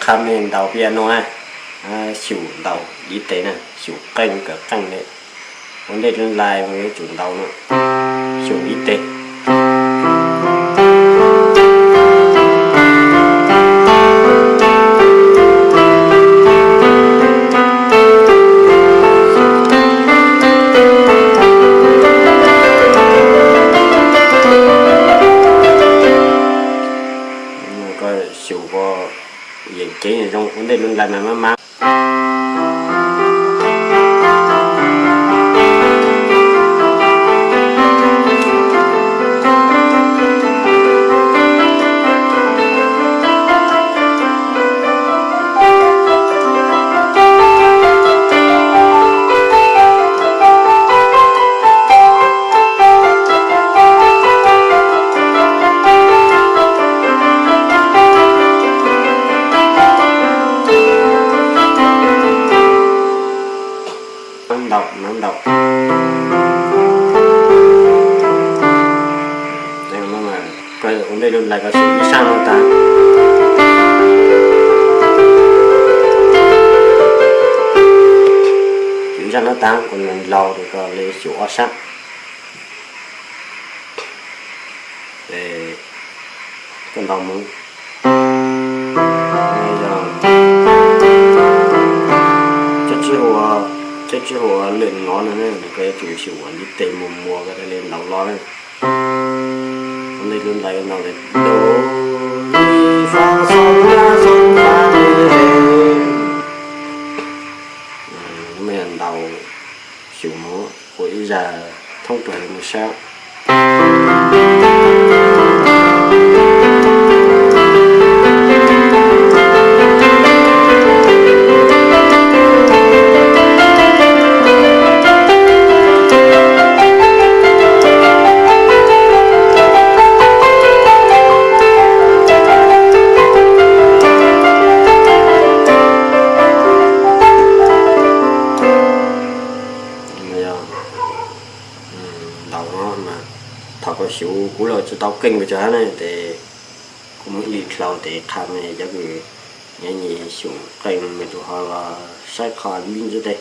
Tab mej ntaus piano na, xyum ntaus ib teg na, xyum qeej kawm qeej li. Ua ntej lub lais mas yuav tsum ntaus no, xyum ib teg. Koj xyum ko yeem ceev zoo, ua ntej lub lais mas mab mab. Ntaus, ntaus. Ua ntej lub lais koj xyum ib sab no tas. Xyum ib sab no tas, kuv nws laus ces koj li xyum ob sab. Ces koj ntaus mus. Cov tswv hu ua lwm ngov no, koj yuav tsum xyum ua ib teg muag muag koj thiaj li ntaus los na. Ua ntej lub lais ntaus li do, mi, fa, sol, la, sol, fa, mi, re. Mej ntaus xyum mus ua ib zaj thoob plaws li mus saib. Ntaus no mas, thaum koj xyum kuv los tsis tau keej pes tsawg hab ne, ces kuv muab ib li dlhau tes qha me cov kws nyiam xyum qeej me tus ho los saib qhov vib ntsis teg.